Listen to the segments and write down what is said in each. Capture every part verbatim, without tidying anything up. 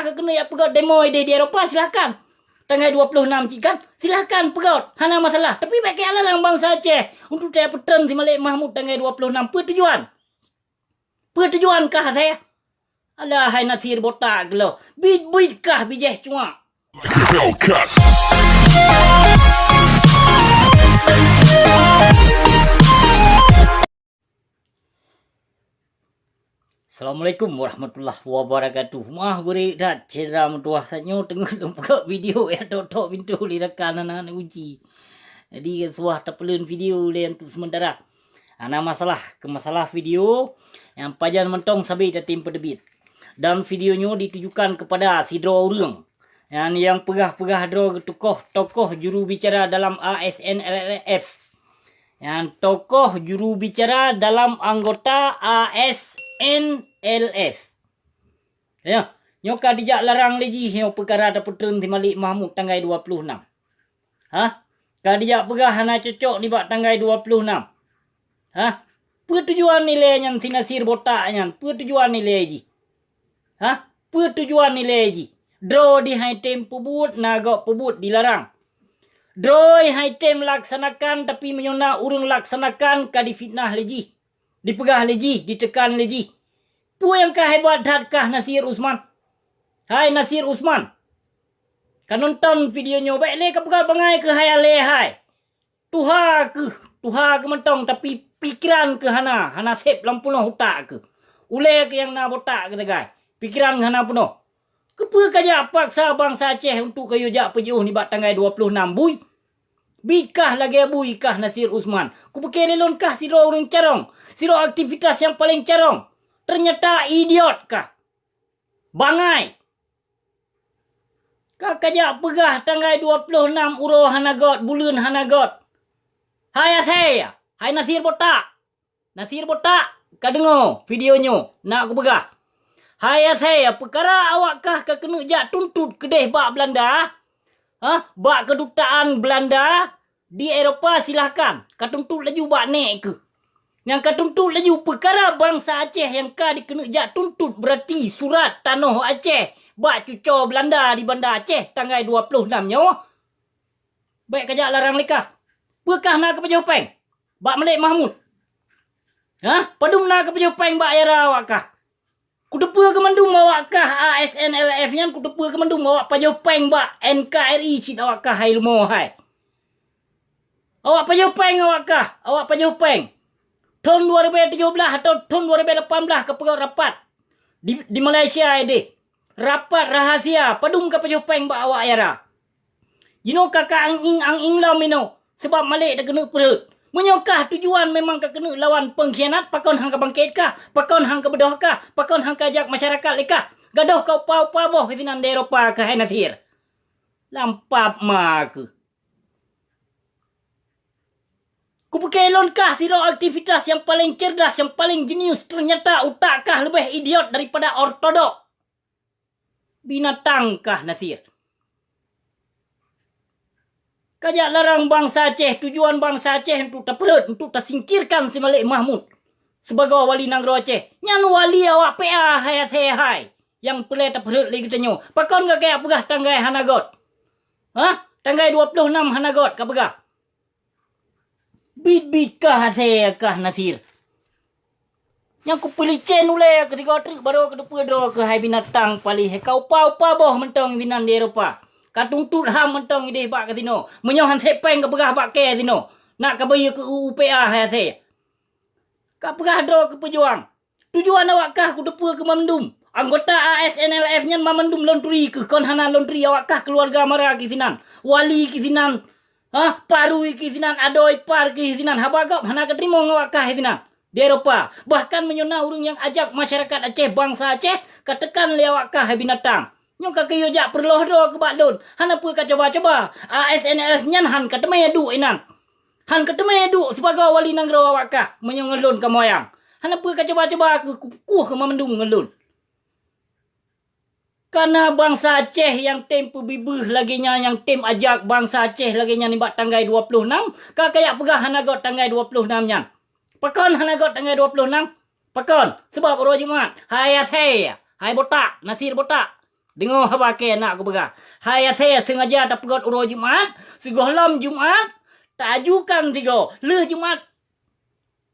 ka keuneuk jak peugöt demo idéh di Eropa, silahkan. Tanggai dua ploh nam cit kan, silahkan peugöt, hana masalah. Tapi bèk kajak larang bansa Aceh untuk tajak peutreun si Malik Mahmud tanggai dua ploh nam. Peue tujuan? Peue tujuan kah asèe? Alah hai Nasir botak geuh, bit-bit kah bijéh cuak. Hellcat. Assalamualaikum warahmatullahi wabarakatuh. Meuah beureukat syedara meutuwah, tanyoe teungoh lôn peugöt video nyang tok-tok pintoe lé rakan hana neuuji. Jadi, suah tapeuleuen video lé untuk sementara. Hana masalah, keu masalah video nyang pajan mantong sabe tatem peuteubiet. Dan video nyoe ditujukan kepada sidroe ureueng. Nyan nyang peugah-peugah droe geuh tokoh, tokoh juru bicara dalam A S N L F. Nyan tokoh juru bicara dalam anggota A S N L F. Ya, nyoe ka dijak larang lé jih nyoe peukara tapeutreun si Malik Mahmud tanggai dua ploh nam. Hah? Ka dijak peugah hana cocok nibak tanggai dua ploh nam. Hah? Peue tujuan ilèe nyan si Nasir botak nyan? Peue tujuan ilèe jih? Hah? Peue tujuan ilèe jih? Droe di hai tem peubuet, na göt peubuet dilarang. Droe hai tem laksanakan, tapi meunyoe na ureueng laksanakan ka difitnah lé jih, dipeugah lé jih, diteukan lé jih. Peue nyang ka hebat that kah Nasir Usman? Hai Nasir Usman, ka nonton video nyoe, bèk lé ka peugah bangai keuh hai alèe hai. Tuha keuh, tuha keuh mantong, tapi pikeran keuh hana, hana sép lam peunoh utak keuh. Ulèe keuh nyang na botak keuh sagai, pikeran keuh hana peunoh. Keupeue kajak paksa bansa Aceh untuk kayue jak peujiôh nibak tanggai dua ploh nam? Bui! Bit kah lagèe bui kah Nasir Usman. Kupiké lé lôn kah sidroe ureueng carông, sidroe aktivitas nyang paleng carông. Teunyata idiot kah. Bangai! Ka kajak peugah tanggai dua ploh nam uroe hana göt, buleuen hana göt. Hai asèe, hai Nasir botak! Nasir botak, ka deungoe video nyoe, na kupeugah. Hai asèe, peukara awak kah ka keuneuk jak tuntot keudéh bak Beulanda, hah, bak keudutaan Beulanda di Eropa, silahkan. Ka tuntot laju bak nèk keuh. Nyang ka tuntot laju peukara bansa Aceh nyang ka dikeuneuk jak tuntot, beurati surat tanoh Aceh bak cucoe Beulanda di Banda Aceh tanggai dua ploh nam nyoe. Bèk kajak larang lé kah. Peue kah na kapajoh pèng bak Malik Mahmud? Hah? Padum na kapajoh pèng bak IARA awak kah? Kuteupeue keu mandum awak kah A S N L F nyan, kuteupeue keu mandum awak pajoh pèng bak N K R I cit awak kah hai leumo hai. Awak pajoh pèng awak kah, awak pajoh pèng. Thôn dua ribèe tujoh blaih atau thôn dua ribèe lapan blaih ka peugöt rapat di, di Malaysia idéh. Rapat rahasia, padum kapajoh pèng bak awak IARA. Jinoe ka ka ang-ing-ang-ing lom inoe, sabab malèe takeuneuk peureuet. Meunyoe kah tujuan memang ka keuneuk lawan peungkhianat, pakon han ka bangkét kah? Pakon han ka beudôh kah? Pakon han ka jak masyarakat lé kah? Gadôh ka upa-upa boh sinan di Eropa kah hai Nasir. Lam pap ma keuh. Kupiké lôn kah sidroe aktivitas nyang paleng cerdas, nyang paleng jenius, teunyata utak kah leubeh idiot daripada ortodok. Binatang kah Nasir. Kajak larang bansa Aceh, tujuan bansa Aceh untuk tapeureuet, untuk tasingkirkan si Malik Mahmud sibagoe wali nanggroe Aceh. Nyan wali awak P A hai asèe hai, nyang peureulèe tapeureuet lé geutanyoe. Pakon ka kajak peugah tanggai hana göt? Hah? Tanggai dua ploh nam hana göt ka peugah? Bit-bit kah asèe kah Nasir. Nyang kupeulicén ulèe keuh sigoe treuk baroe kuteupeue droe keuh hai binatang paléh. Ka upa-upa boh mantong sinan di Eropa. Ka tuntot ham mantong idéh bak kasino. Meunyoe han sép pèng kapeugah bak kèe sinoe, nak kabayeue keu U U P A hai asèe. Kapeugah droe keu peujuang. Tujuan awak kah kuteupeue keu mandum. Anggota A S N L F nyan mandum lôn turi keuh, kon hana lôn turi awak kah keuluwarga Mara keuh sinan, wali keuh sinan, ha, parui keuh sinan, adoe par keuh sinan, haba gob hana kateurimong awak kah sinan di Eropa. Bahkan meunyoe na ureueng nyang ajak masyarakat Aceh, bansa Aceh, kateukan lé awak kah hai binatang. Nyoe ka kayue jak peureuloh droe keu bak lôn, hana peue kacuba-cuba. A S N L F nyan han kateumé duek inan. Han kateumé duek sibagoe wali nanggroe awak kah meunyoe ngon lôn kamoyang. Hana peue kacuba-cuba keuh kukueh mandum ngon lôn. Kana bansa Aceh nyang tem peubibeuh lagèe nyan, nyang tem ajak bansa Aceh lagèe nyan nibak tanggai dua ploh nam, ka kajak peugah hana göt tanggai dua ploh nam nyan. Pakon hana göt tanggai dua ploh nam? Pakon? Sabab uroe Jumat. Hai asèe, hai botak, Nasir botak. Deungoe haba kèe na kupeugah. Hai asèe, seungaja tapeugöt uroe Jumat, sigohlom Jumat, taajukan sigoe. Lheueh Jumat,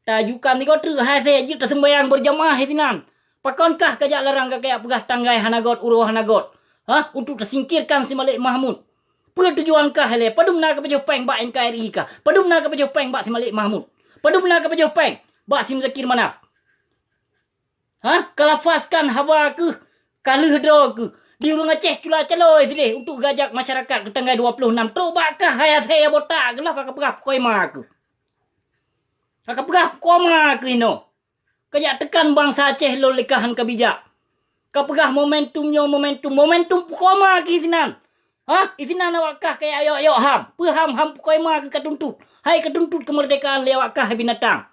taajukan sigoe treuk, hai asèe, jeuet taseumbahyang beurjamaah sinan. Pakon kah kajak larang kajak peugah tanggai hana göt, uroe hana göt? Hah? Untuk tasingkirkan si Malik Mahmud. Peue tujuan kah ilèe? Padum na kapajoh pèng bak N K R I kah? Padum na kapajoh pèng bak si Malik Mahmud? Padum na kapajoh pèng bak si Muzakir Manaf? Hah? Kalafazkan haba keuh, ka lheueh droe keuh. Di ureueng Aceh cula caloe sideh untuk gajak masyarakat keu tanggai dua ploh nam. Trok bak kah hai asèe botak keuh lheueh ka kapeugah pukoe ma keuh. Ka kapeugah pukoe ma keuh inoe. Kajak teukan bansa Aceh lôn lé kah han kabijak. Kapeugah momentum nyoe momentum. Momentum pukoe ma keuh sinan. Hah? Isinan awak kah kajak yok-yok ham. Peue ham, ham pukoe ma keuh katuntut. Hai katuntut keumeurdekaan lé awak kah hai binatang.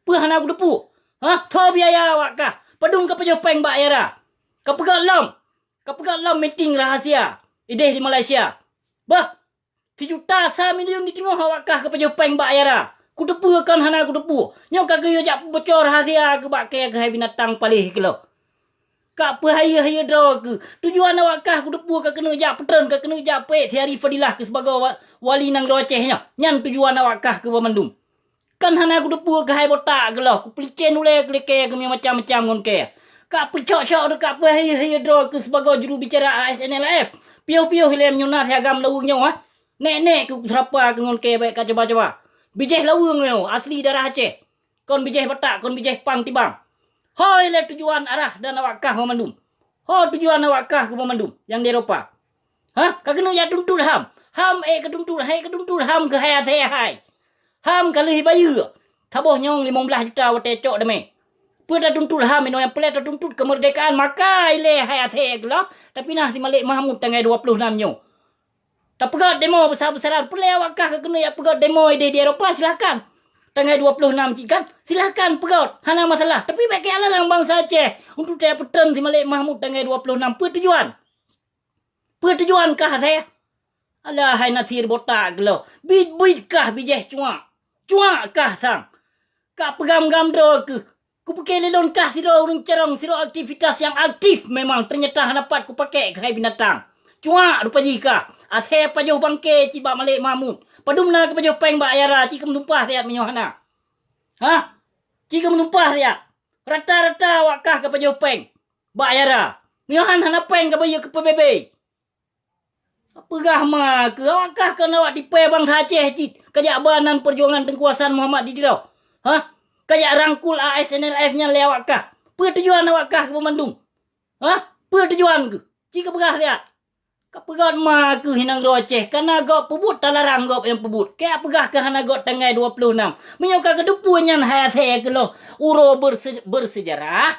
Peue hana kuteupeue? Hah? Tho biaya awak kah? Padum kapajoh pèng bak IARA? Kapeugöt lom. Kapeugöt lom meeting rahasia ideh di Malaysia. Bah, sijuta sa miliun di teungoh awak kah kapajoh pèng bak IARA. Kuteupeue kon hana kuteupeue. Nyoe ka geuyue jak peuboco rahasia keuh bak kèe keuh hai binatang paléh keuh lheueh. Ka peuhayeue-hayeue droe keuh. Tujuan awak kah kuteupeue ka keuneuk jak peutreun, ka keuneuk jak peuék si Ari Fadilah keuh sibagoe wa-, wali nanggroe Aceh nyoe. Nyan tujuan awak kah keuh banmandum. Kan hana kuteupeue keuh hai botak keuh lheueh, kupeulicén ulèe keuh lé kèe keuh meumacam-macam ngon kèe. Ka peucok-cok deuk ka peuhayeue-hayeue droe keuh sibagoe juru bicara A S N L F. Piôh-piôh ilèe meunyoe na si agam laweueng nyoe, ah. Nèk-nèk keuh kuseurapa keuh ngon kèe bèk kacoba-coba. Bijèh laweueng nyoe asli darah Aceh. Kon bijèh Batak, kon bijèh pang tibang. Ho ilèe tujuan arah dan awak kah banmandum. Ho tujuan awak kah keuh banmandum nyang di Eropa. Hah? Ka keuneuk jak tuntut ham. Ham ék keutuntut, han ék keutuntut ham keuh hai asèe hai. Ham ka lheueh bayeue. Saboh nyong limong blaih juta watèe cok damé. Peue tatuntut ham inoe nyang peureulèe tatuntut keumeurdekaan maka ilèe hai asèe keuh lheueh. Tapi na si Malik Mahmud tanggai dua ploh nam nyoe. Tapeugöt demo besar-besaran. Peureulèe awak kah ka keuneuk jak peugöt demo ideh di Eropa, silahkan. Tanggai dua ploh nam cit kan? Silahkan peugöt. Hana masalah. Tapi bèk kajak larang bansa Aceh untuk tajak peutreun si Malik Mahmud tanggai dua ploh nam. Peue tujuan? Peue tujuan kah asèe? Alah hai Nasir botak keuh lheueh. Bit-bit kah bijèh cuak. Cuak kah sang. Ka peugam-gam droe keuh. Kupiké lé lôn kah sidroe ureueng carông, sidroe aktivitas nyang aktif memang, teunyata hana pat kupakék keuh hai binatang. Cuak rupa jih kah. Asèe pajoh bangke cit bak Malik Mahmud. Padum na kapajoh pèng bak IARA, ci keu meutumpah siat meunyoe hana. Hah? Ci keu meutumpah siat. Rata-rata awak kah kapajoh pèng bak IARA. Meunyoe han hana pèng kabayeue keu P B B. Peugah ma keuh, awak kah kon awak tipèe bansa Aceh cit, kajak ba nan peujuangan Teungku Hasan Muhammad di Tiro. Hah? Kajak rangkul A S N L F nyan lé awak kah. Peue tujuan awak kah keuh banmandum? Hah? Peue tujuan keuh? Ci keu peugah siat. Ka peugöt ma keuh nanggroe Aceh, ka na göt peubuet talarang göt nyang peubuet. Kajak peugah keuh hana göt tanggai dua ploh nam. Meunyoe ka kuteupeue nyan hai asèe keuh lheueh uroe berse-, bersejarah.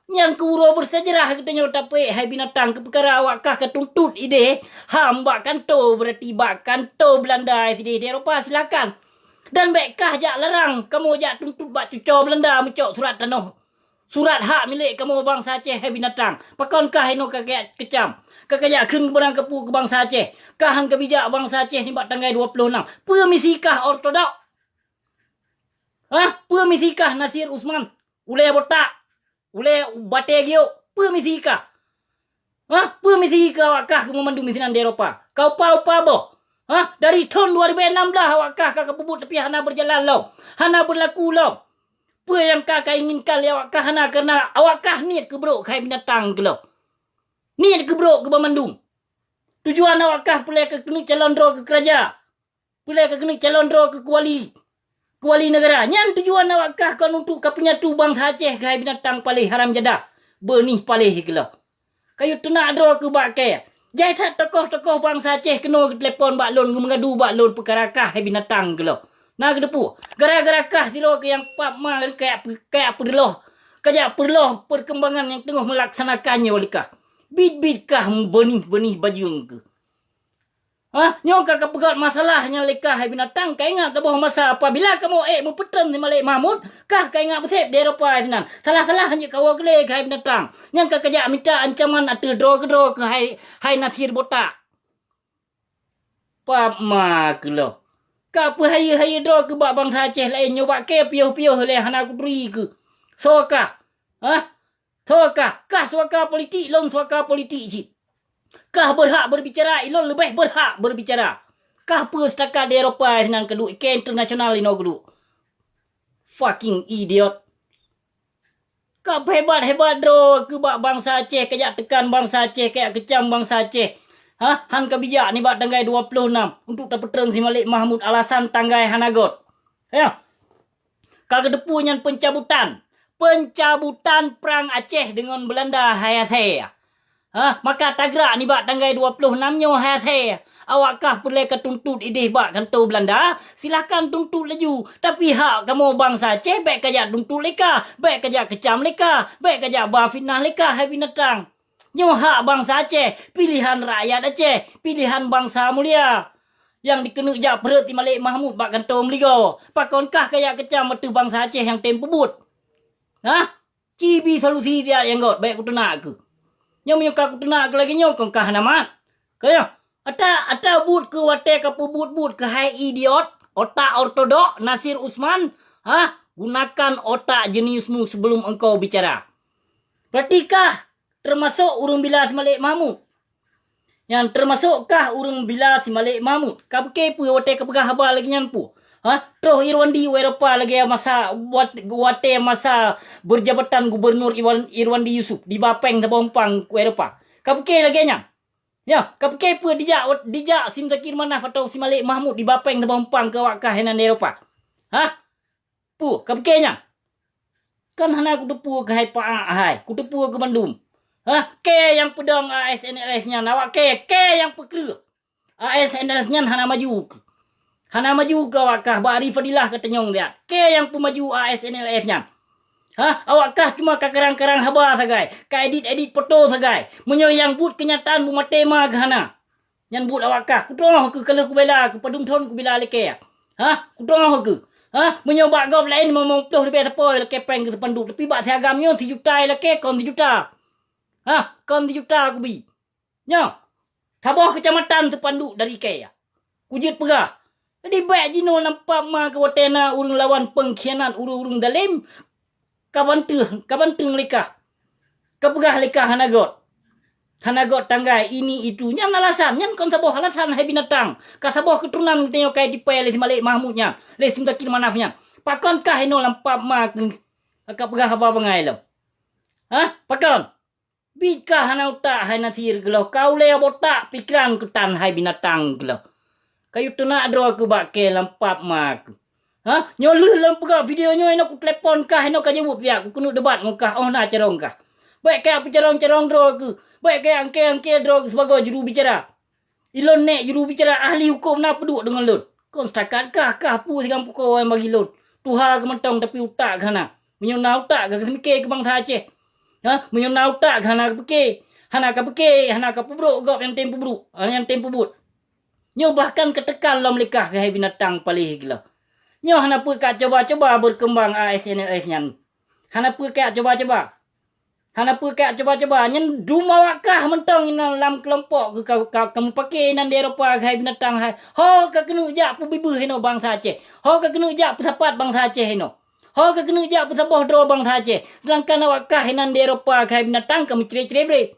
Nyan keuh uroe bersejarah geutanyoe tapeuék hai binatang keu peukara awak kah katuntut ideh ham bak kanto, berarti bak kanto Beulanda sideh di Eropa, silakan. Dan bèk kah jak larang kamoe jak tuntut bak cucoe Beulanda meucok surat tanoh, surat hak milék kamoe bansa Aceh hai binatang. Pakon kah inoe ka kajak keucam, ka kajak kheun keubeurang keupeue keu bansa Aceh? Kah han kabijak bansa Aceh nibak tanggai dua ploh nam. Peue misi kah ortodok? Hah? Peue misi kah Nasir Usman? Ulèe botak, ulèe batèe giok, peue misi kah? Hah? Peue misi kah awak kah keuh meumandum misi nan di Eropa? Ka upa-upa boh. Hah? Dari thôn dua ribu enam belas awak kah ka kapeubuet tapi hana beujalan lom, hana beulaku lom. Peue nyang ka kainginkan lé awak kah hana, kareuna awak kah niet keu brok keuh hai binatang keuh lheueh. Niet keu brok keuh banmandum. Tujuan awak kah peureulèe keu keuneuk calon droe keu keuraja. Peureulèe ka keuneuk calon droe keu kuali, kuali neugara. Nyan tujuan awak kah kon untuk ka peunyatu bansa Aceh keuh hai binatang paléh haram jadah, beunih paléh keuh lheueh. Kayue teunak droe keuh bak kèe. Jai that tokoh-tokoh bansa Aceh keunoe geutelepon bak lôn, geumeungadu bak lôn peukara kah hai binatang keuh lheueh. Na geuteupeue, gara-gara kah sidroe keuh nyang pap ma kajak peu-, kajak peureuloh, kajak peureuloh peurkeumbangan nyang teungoh meulaksanakan nyoe lé kah. Bit-bit kah beunih-beunih bajeueng keuh. Hah? Nyoe ka kapeugöt masalah nyan lé kah hai binatang, kaingat saboh masa apabila kamoe ék meupeutreun si Malik Mahmud, kah kaingat beusép di Eropa sinan. Salah-salah jeuet kawoe glé kah hai binatang. Nyan ka kajak mita ancaman ateueh droe keudroe keuh hai, hai Nasir botak. Pap ma keuh lheueh. Ka peuhayeue-hayeue droe keuh bak bansa Aceh laén, nyoe bak kèe piôh-piôh lé hana kuturi keuh. Soe kah? Hah? Soe kah? Kah suaka politik, lôn suaka politik cit. Kah berhak berbicara, ilôn leubeh berhak berbicara. Kah peue setakat di Eropa sinan keuduek, ke internasional inoe keuduek. Fucking idiot. Ka peuhebat-hebat droe keu bak bansa Aceh, kajak teukan bansa Aceh, kajak keucam bansa Aceh. Ha? Han ka bijak nibak tanggai dua ploh nam untuk tapeutreun si Malik Mahmud alasan tanggai hana göt. Ya. Ka geuteupeue nyan pencabutan. Pencabutan prang Aceh deungon Beulanda hai asèe. Ha, maka tagrak nibak tanggai dua ploh nam nyoe hai asèe. Awak kah peureulèe ka tuntot idéh bak kantô Beulanda, silahkan tuntot laju. Tapi hak kamoe bansa Aceh bèk kajak tuntot lé kah, bèk kajak keucam lé kah, bèk kajak ba fitnah lé kah hai binatang. Nyoe hak bansa Aceh, pilihan rakyat Aceh, pilihan bansa mulia. Nyang dikeuneuk jak peureuet di Malik Mahmud bak kantô meuligoe. Pakon kah kajak keucam ateueh bansa Aceh nyang tem peubuet? Hah? Ci bi solusi siat nyang göt, bèk kuteunak keuh. Nyoe meunyoe ka kuteunak keuh lagèe nyoe, kon ka hana mat. Ka nyoe, ata, ata buet keuh watèe ka peubuet-buet keuh hai idiot, otak ortodok, Nasir Usman, ha? Gunakan otak jeniusmu sebelum engkau bicara. Berarti kah termasuk ureueng bila si Malik Mahmud? Nyan teumasok kah ureueng bila si Malik Mahmud. Ka pike peue watèe ka peugah haba lagèe nyan peue? Ha? Troh Irwandi u Eropa lagèe masa wat-, watèe masa beujabatan gubernur Iwan-, Irwandi Yusuf diba pèng saboh umpang u Eropa. Ka pike lagèe nyan? Ya, ka pike peue dijak, dijak si Muzakir Manaf atau si Malik Mahmud diba pèng saboh umpang keu awak kah inan di Eropa? Ha? Peue, ka pike nyan? Kan hana kuteupeue keuhai paak hai, kuteupeue keu bandum. Hah? Kèe nyang peudong A S N L F nyan, awak kèe, kèe nyang peukreueh. A S N L F nyan hana maju. Hana maju keu awak kah, bak Ari Fadilah ka tanyong siat. Kèe nyang peumaju A S N L F nyan. Hah? Awak kah cuma ka karang-karang haba sagai, ka edit-edit foto sagai. Meunyoe nyang buet keunyataan beumaté ma geuh hana. Nyan buet awak kah, kutroh keuh ka lheueh kubela, keu padum thon kubela lé kèe. Hah? Kutroh keuh. Hah? Meunyoe bak gob laén limong ploh ribèe sapo lakèe pèng keu seupanduk, tapi bak si agam nyoe sijuta lakèe kon sijuta. Hah? Kon sijuta kubi. Nyoe, saboh keucamatan seupanduk dari kèe. Kujeuet peugah. Jadi bèk jinoe nampak ma keu watèe na ureueng lawan peungkhianat, ureueng-ureueng dalém, ka banteung, ka banteung lé kah. Ka peugah lé kah hana göt. Hana göt tanggai ini itu. Nyan alasan, nyan kon saboh alasan hai binatang. Ka saboh keuturonan geutanyoe ka jitipèe lé si Malik Mahmud nyan, lé si Muzakir Manaf nyan. Pakon kah inoe lam pap ma keu ka peugah haba bangai lom? Hah? Pakon? Bit kah hana utak hai Nasir keuloh, ka ulèe botak pikeran keutan hai binatang keuloh. Kayue teunak droe keuh bak kèe lam pap ma keuh. Hah? Nyoe lheueh lôn peugah video nyoe inoe kutelepon kah inoe ka jaweueb siat, kukeuneuk debat ngon kah, oh na carông kah. Bèk kajak peucarông-carông droe keuh, bèk kajak angkée-angkée droe keuh sibagoe juru bicara. Ilôn nèk juru bicara ahli hukôm na peuduek deungon lôn. Kon setakat kah, kah peue sigang pukoe nyang bagi lôn. Tuha keuh mantong tapi utak keuh hana. Meunyoe na utak keuh, keuh mike keu bansa Aceh. Ha, meunyoe na utak keuh hana kapike. Hana kapike, hana kapeubrok gob nyang tem peubrok, ha, nyang tem peubuet. Nyoe bahkan kateukan lom lé kah keuhai binatang paléh keuloh. Nyoe hana peue kacoba-coba beukeumbang A S N L F nyan. Hana peue kacoba-coba. Hana peue kacoba-coba. Nyan dum awak kah mantong inan lam keulompok keuh ka, ka, ka mupake inan di Eropa keuhai binatang hai. Ho kakeuneuk jak peubeubaih inoe bansa Aceh. Ho kakeuneuk jak peusapat bansa Aceh inoe. Ho kakeuneuk jak peusaboh droe bansa Aceh. Seudangkan awak kah inan di Eropa keuhai binatang ka meucré-cré bré.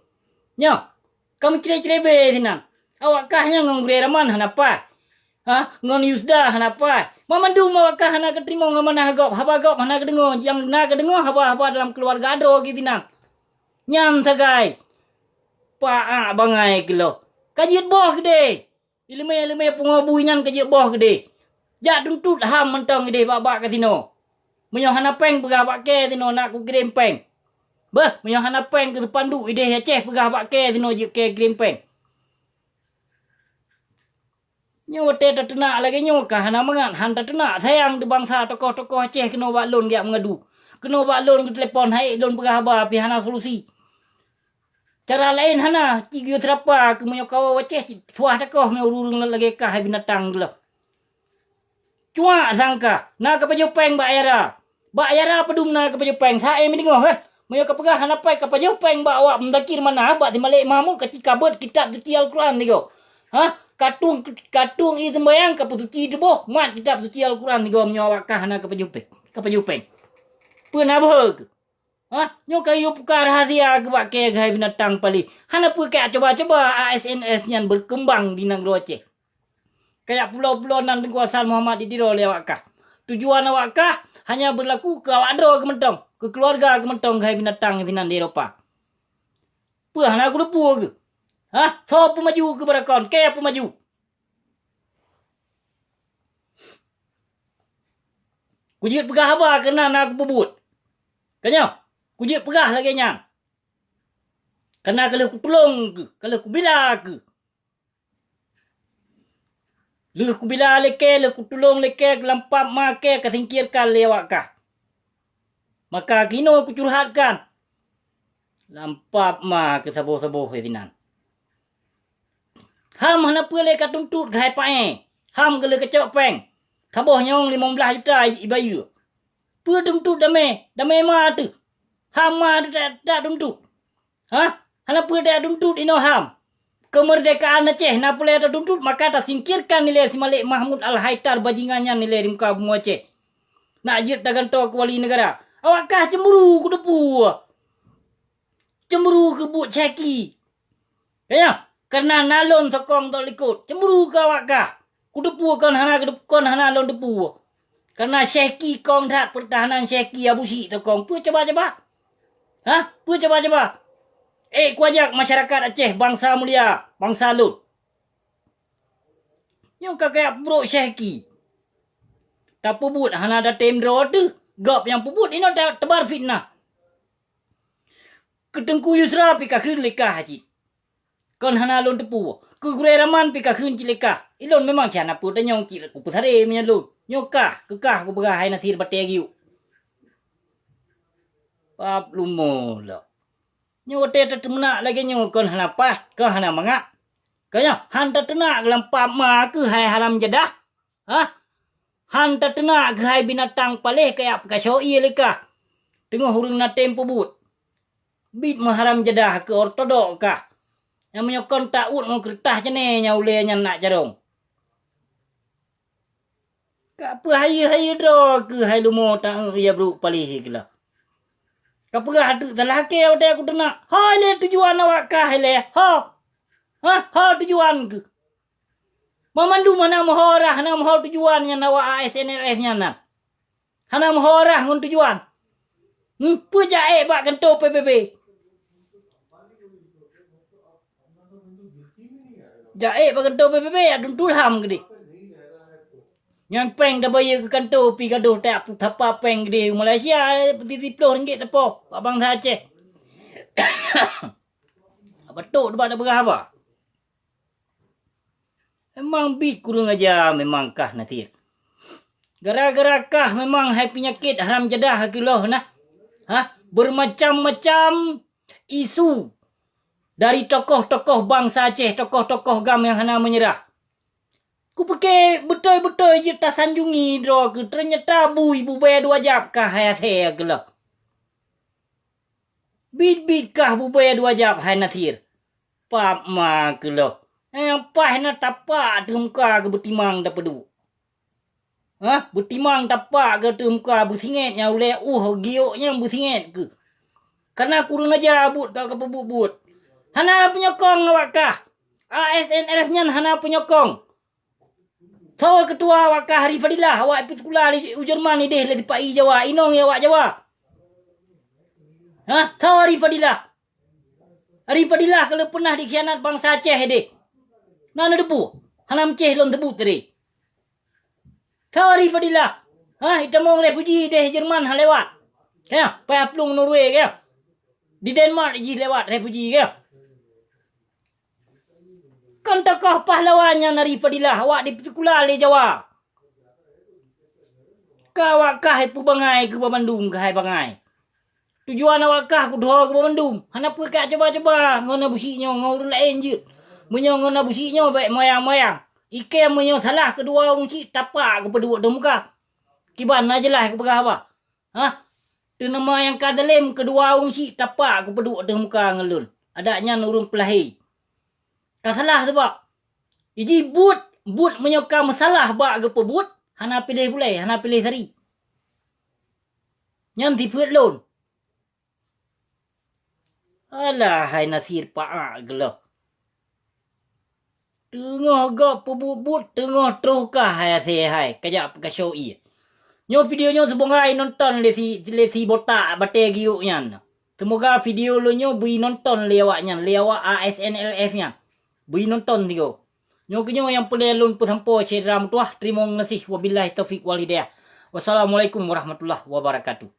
Nyoe. Ka meucré-cré bré sinan. Awak kah nyan ngon Gurèe Raman hana paih. Ha, ngon Yusda hana paih. Mamandum awak kah hana kateurimong amanah gob, haba gob hana kadeungoe, nyang na kadeungoe haba-haba dalam keuluwarga droe geuh sinan. Nyan sagai. Paak bangai keuloh. Ka jeuet boh keudéh. Ileumèe-ileumèe pungo bui nyan ka jeuet boh keudéh. Jak tuntot ham mantong keudéh bak-bak kasino. Meunyoe hana pèng peugah bak kèe sinoe nak kukirém pèng. Beuh, meunyoe hana pèng keu seupanduk idéh Aceh peugah bak kèe sinoe jeuet kèe kirém pèng. Nyoe watèe tateunak lagèe nyoe ka hana mangat, han tateunak sayang di bansa tokoh-tokoh Aceh keunoe bak lôn geujak meungadu. Keunoe bak lôn geutelepon hai lôn peugah haba pih hana solusi. Cara laén hana, ci geuyue seurapa keu meunyoe kawoe Aceh, suah takoh meunyoe ureueng-ureueng lagèe kah hai binatang geuloh. Cuak sang kah, na kapajoh pèng bak Ayara. Bak Ayara padum na kapajoh pèng, sa-e meudeungoe kan? Meunyoe kapeugah hana pai kapajoh pèng bak awak Muzakir Manaf, bak si Malik Mahmud, kaci kabeuet kitab suci Al-Quran sigoe. Hah? Katueng, katueng ie seumbahyang, kapeusuci tuboh, mat kitab suci Al-Quran sigoe meunyoe awak kah hana kapajoh pèng. Kapajoh pèng. Peue na beuhe keuh? Ha? Nyoe kayue puka rahsia keu bak kée keuhai binatang paléh. Hana peue kajak cuba-cuba A S N S nyan beukeumbang di nanggroe Aceh. Kajak pulo-pulo nan Teungku Hasan Muhammad di Tiro lé awak kah. Tujuan awak kah hanya beulaku keu awak droe keuh mantong, keu keuluwarga keuh mantong keuhai binatang sinan di Eropa. Peue hana kuteupue keuh? Ha? Soe peumaju keuh barakon? Kée peumaju? Kujeuet peugah haba keunan na kupeubuet. Ka nyoe, kujeuet peugah lagée nyan. Kana ka lheueh kutulông keuh, ka lheueh kubila keuh. Lheueh kubila lé kée, lheueh kutulông lé kée, lam pap ma kée kasingkirkan lé awak kah. Maka keunoe kucurhatkan lam pap ma keu saboh-saboh sinan. Ham hana peue lé katuntot keuhai paéh, ham ka lheueh kacok péng, saboh nyawöng limong blaih juta ibayeue. Peue tuntot damé, damé ma teuh. Ham ma teuh ta-, tatuntot. Hah? Hana peue tatuntot inoe ham. Keumeurdekaan Aceh na peureulée tatuntot, maka tasingkirkan ilée si Malik Mahmud Al-Haidar bajingan nyan ilée di muka bumoe Aceh. Nak jeuet tagantoe keu wali neugara. Awak kah cemburu kuteupue. Cemburu keu buet syehki. Ka nyoe, kareuna na lôn sokong tok likot. Cemburu keu awak kah. Kuteupue kon hana, kon hana lôn teupue. Kareuna syehki kong that peurtahanan syehki Abu Syik sokong. Peue cuba-cuba? Hah? Peue cuba-cuba? Ék kuajak masyarakat Aceh, bansa mulia, bansa lôn. Nyoe ka kajak peubrok syehki. Tapeubuet hana tatem droe teuh. Gob nyang peubuet inoe ta-, teubar fitnah. Keu Teungku Yusra pih kakheun lé kah cit. Kon hana lôn teupue. Keu Gurée Raman pih kakheun cit lé kah. Ilôn memang cit hana peue tanyong cit kupeusaré meunyoe lôn. Nyoe kah, keu kah kupeugah hai Nasir batée giuk. Pap lumo lom. Nyoe watée tateumeunak lagée nyoe kon hana paih, kon hana mangat. Ka nyoe, han tateunak lam pap ma keuh hai haram jadah. Hah? Han tateunak keuhai binatang paléh kajak peukasoe ié lé kah. Teungoh ureuëng na tem peubuet. Biet meuharam jadah keu ortodok kah. Nyang meunyoe kon taut ngon keureutah ceuné nyang ulée nyan nak carông. Ka peuhayeue-hayeue droe keuhai lumo taeu ya brok paléh keulah. Ka peugah teuk salah kée watée kuteunak. Ho ilée tujuan awak kah ilée? Ho? Hah? Ho tujuan keuh? Banmandum hana meuho rah, hana meuho tujuan nyan awak A S N L F nyan na. Hana meuho rah ngon tujuan. Hmm, peue jak ék bak kantô P B B? Jak ék bak kantô P B B, ya tuntot ham keudeh. Nyan péng tabayeue keu kantô pih gadôh tak tapa péng keudeh u Malaysia, siploh ringgit tapo bak bansa Aceh. Beutôi teubak tapeugah haba. Memang biet kureueng aja memang kah Nasir. Gara-gara kah memang hai peunyakét haram jadah keuloh nah. Hah? Bermacam-macam isu dari tokoh-tokoh bansa Aceh, tokoh-tokoh GAM nyang hana meunyeurah. Kupike beutôi-beutôi jeuet tasanjungi droe keuh, teunyata bui bubée dua jab kah hai asée keuloh. Biet-biet kah bubée dua jab hai Nasir. Pap ma keuloh. Nyang paih na tapak ateueh muka keuh beutimang tapeuduek. Hah? Beutimang tapak keuh ateueh muka beusingét nyang ulée uh giok nyang beusingét keuh. Kana kureueng aja buet ka kapeubuet-buet. Hana peunyokong awak kah. A S N L F nyan hana peunyokong. Soe keutua awak kah Ri Fadilah, awak ipeusikula u Jerman ideh lé sipa-i Jawa, inong awak Jawa. Hah? Soe Ri Fadilah? Ri Fadilah ka lheueh peunah dikhianat bansa Aceh ideh. Na neuteupeue? Hana meucéh lôn seubut tadi. Soe Ri Fadilah? Hah? Itamong refuji ideh Jerman ha lewat. Kaya, payah plueng Norway kaya. Di Denmark jih lewat refuji kaya. Kon tokoh pahlawan nyan Ri Fadilah, awak dipeusikula lé Jawa. Ka awak kah ipeubangai keu banmandum keuhai bangai. Tujuan awak kah kudroe keu banmandum. Hana peue kajak cuba-cuba ngon Abu Syik nyoe ngon ureuëng laén jeuet. Meunyoe ngon Abu Syik nyoe bék moyang-moyang. Ikém meunyoe salah keudua ureuëng chik tapak geupeuduek ateueh muka. Kiban na jeulaih kupeugah haba. Hah? Teunama nyang ka zalim keudua ureuëng chik tapak geupeuduek ateueh muka ngon lôn. Adak nyan ureuëng peulahé. Ka salah sabab. Iji buet, buet meunyoe ka meusalah bak geupeubuet, hana piléh bulée, hana piléh sari. Nyan sifeuet lôn. Alah hai Nasir paak geuloh. Teungoh gob peubuet-buet, teungoh troh kah hai asée hai, kajak peukasoe ié. Nyoe video nyoe semoga inonton lé si, lé si botak batée giuk nyan. Semoga video lôn nyoe beu inonton lé awak nyan, lé awak A S N L F nyan. Beu inonton sigoe. Nyoe keunyoe nyang peureulée lôn peusampoe syedara meutuwah. Teurimong gaséh. Wabillahi taufiq wal hidayah. Wassalamualaikum warahmatullahi wabarakatuh.